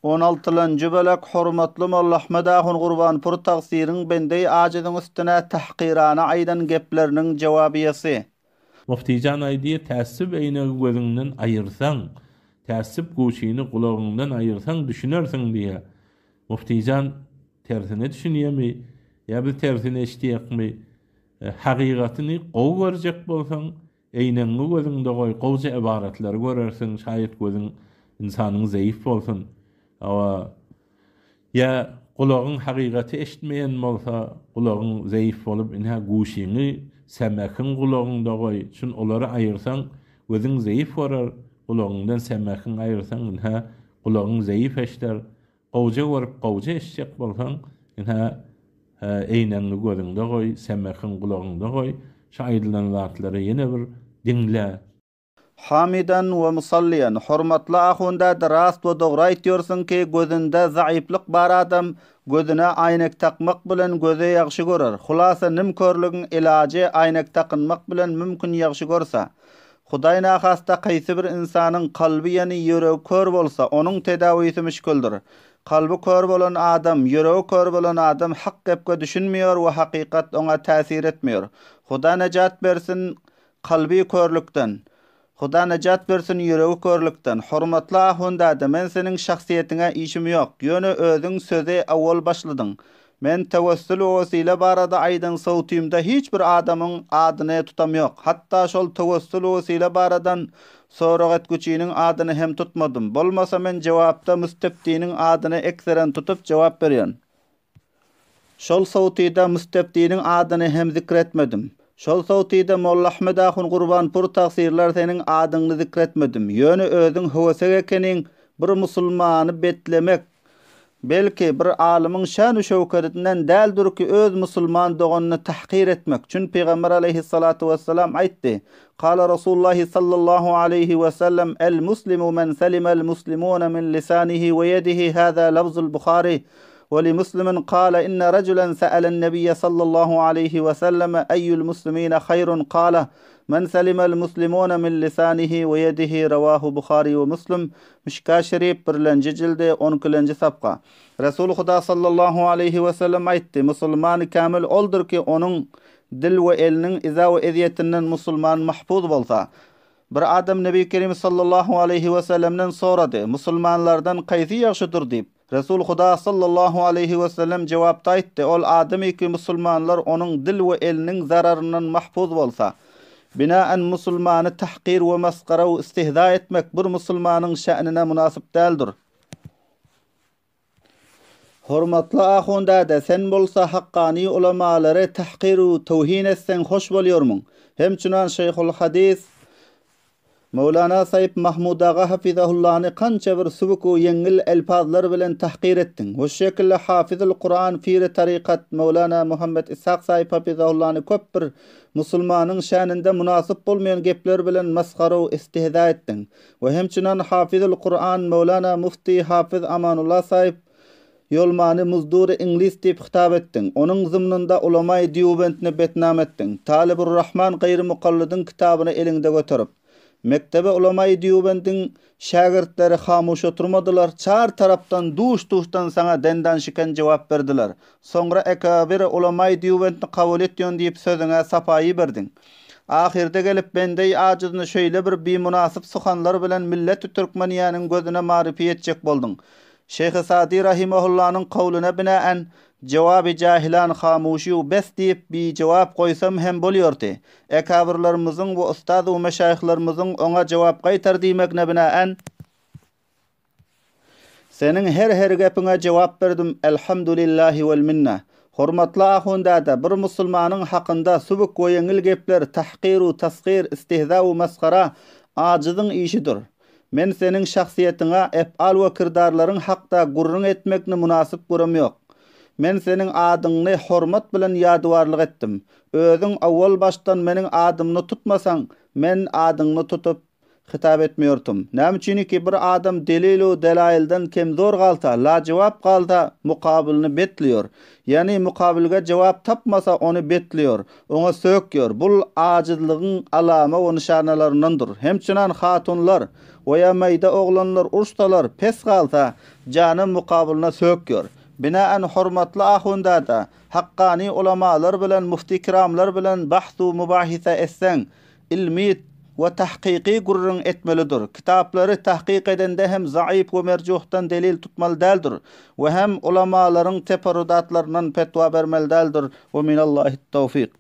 On altylanjy bölek Hormatly Molla Ahmet ahun Gurbanpur tagsyryň bendeý ajyzyň üstüne tahkyrana aýdan gepleriniň jowabyýasy. Muftijan aýdýar, Tässüp äýnegi gözüňden aýyrsaň, tässüp guşyny gulagyňdan aýyrsaň düşünersiň diýýär. Muftijan tersine düşünýärmi ýa biz tersine eşidýäkmi? Hakykatyny gowy görjek bolsaň, Äýnegiňi gözüňde goý, gowja ybaratlary görersiň, şaýat gözüň ynsanyň zeýif bolsun. Hawa, ýa gulagyň hakykaty eşitmeýän bolsa, gulagyň zeýif bolup, ine, guşyňy, semehiň gulagyňda goý, çün olary aýyrsaň, gözüň zeýif görer, gulagyňdan semehiň aýyrsaň, ine, gulagyň zeýif eşder. Gowja görüp, gowja eşitjek bolsaň, ine, äýnegiňi gözüňde goý, semehiň gulagyňda goý, şu aýdylan zatlary ýene bir diňle. Hamydan we musalliýan, Hormatly ahun däde rast we dogry aýtýorsyň ki gözünde zaýyplyk bar adam gözüne aýnek takmak bilen gözi ýagşy görer. Hulasa nim körlügiň ilajy aýnek takynmak bilen mümkin ýagşy görse. Hudaý nahasta kaýsy bir ynsanyň kalby ýany ýüregi kör bolsa, onuň tedawisi müşgildir. Kalby kör bolan adam, ýüregi kör bolan adam hak gepge düşünmeýär we hakykat oňa täsir etmeýär. Huda nejat bersin kalby körlükden. Huda nejat bersin ýüregi körlükden. Hormatly ahun däde, men seniň şahsyýetiňe işim ýok. Ýöne özüň sözi owal başladyň. Men tewessül we wesile barada aýdan sowtymda hiç bir adamyň adyny tutam ýok. Hatda şol tewessül we wesile baradan sorag etgüçiniň adyny hem tutmadym. Bolmasa men jewapda müstebdiniň adyny ekseren tutup jewap berýän. Şol sowtyda müstebdiniň adyny hem zikretmedim. Şol sowtyda Molla Ahmet ahun Gurbanpur tagsyrlar seniň adyňny zikretmedim. Ýöne özüň höwesek ekeniň bir musulmany betlemek Belki, bir alymyň şan-u-şöwketinden däldir ki, öz musulman doganyny tahkyr etmek. Çün Pygamber aleýhissalatu wessalam aýtdy, Kala Rasulullahi sallallahu aleýhi wesellem, El-muslimu men selimel muslimune min lisanihi we ýedihi hâzâ lafzul Buhary we li Muslimin kala inne rajulen se'elen-nebiyye sallallahu aleýhi weselleme eýýül muslimine haýrun kala, Men selimel muslimune min lisanihi we ýedihi rawahu Buhary we Muslim Mişka Şerif, birlenji jildi, on ikilenji sapga. Resul Huda sallallahu aleýhi we sellem aýtdy, Musulmany kämil oldur ki, onuň dil we eliniň iza we ezýetinden musulman mahfuz bolsa. Bir adam Nebi Kerim sallallahu aleýhi we sellemden sorady, Musulmanlardan kaýsy ýagşydyr diýip. Resul Huda sallallahu aleýhi we sellem jewapda aýtdy, Ol adamyki musulmanlar onuň dil we eliniň zararyndan mahfuz bolsa. Binaen musulmany tahkir we masgara we istihza etmek bir musulmanyň şä'nine mynasyp däldir. Hormatly ahun däde, sen bolsa hakkany ulamalary tahkir we towhin etseň hoş bolýarmyň? Hem çunan şeýhul hadys Möwlana Saýyp Mahmud aga hafizahullany kança bir sübük we ýeňňil elpazlar bilen tahkyr etdiň. We şu şekilde Hafizul Kuran Piri Tarykat Möwlana Muhammet Ishak Saýyp hafizahullany köp bir musulmanyň şäninde mynasyp bolmaýan gepler bilen masgara we istihza etdiň. We hemçinan Hafizul Kuran Möwlana Mufti Hafiz Amanullah Saýyp Ýolmany muzdury iňlis diýip hitap etdiň. Onuň zymnynda ulamaýy Dýubentni betnam etdiň. Talyburrahman gaýry mukallydyň kitabyny eliňde göterip. Mekdebe ulamaýy Dýubendiň şägirtleri hamuş oturmadylar, çar tarapdan duş-duşdan saňa dendanşiken jogap berdiler. Soňra ekabyry ulamaýy Dýubentni kabul etýon diýip sözüňe sapaýy berdiň. Ahyrda gelip bendeýi ajyzny şeýle bir bimynasyp suhanlar bilen milleti türkmeniýäniň gözüne marypy etjek bolduň. Şeýh Sadi rahimahullanyň kowluna binaen, Jewaby jahilan hamuşy bes diýip bijogap goýsam hem bolýardy. Ekabyrlarymyzyň we ustaz u meşaýyhlarymyzyň oňa jogap gaýtar diýmegine binaen, seniň her-her gepiňe jogap berdim, Elhamdulillahi wel minne. Hormatly ahun däde, bir musulmanyň hakynda sübük we ýeňil gepler, tahkyr u tasgyr, istihza u masgara ajyzyň işidir. Men seniň şahsyýetiňe, efal we kirdarlaryň hakda gürrüň etmekni mynasyp göremýok. Men seniň adyňny hormat bilen ýadywarlyk etdim. Özüň owal başdan meniň adymny tutmasaň, men adyňny tutup, Hitap etmeýortum. Näme üçiniki bir adam delil-u delailden kemzor galsa, lajewap galsa, mukabylyny betliýor. Ýagny mukabilge jewap tapmasa ony betliýor, oňa sökýor. Bul ajyzlygyň alama we nyşanalaryndandyr. Hemçinan hatunlar we ýa maýda oglanlar urşsalar, pes galsa, jany mukabylyna sökýor. Binaen hormatly ahundada, hakkany ulamalar bilen mufti kiramlar bilen bahs-u mubahisa etseň, Ilmi we tahkyky gürrüň etmelidir. Kitaplary tahkyk edende hem zaif we merjuhdan delil tutmaly däldir we hem ulamalaryň teperrudatlaryndan fetwa bermeli däldir. We minallahit tawfik.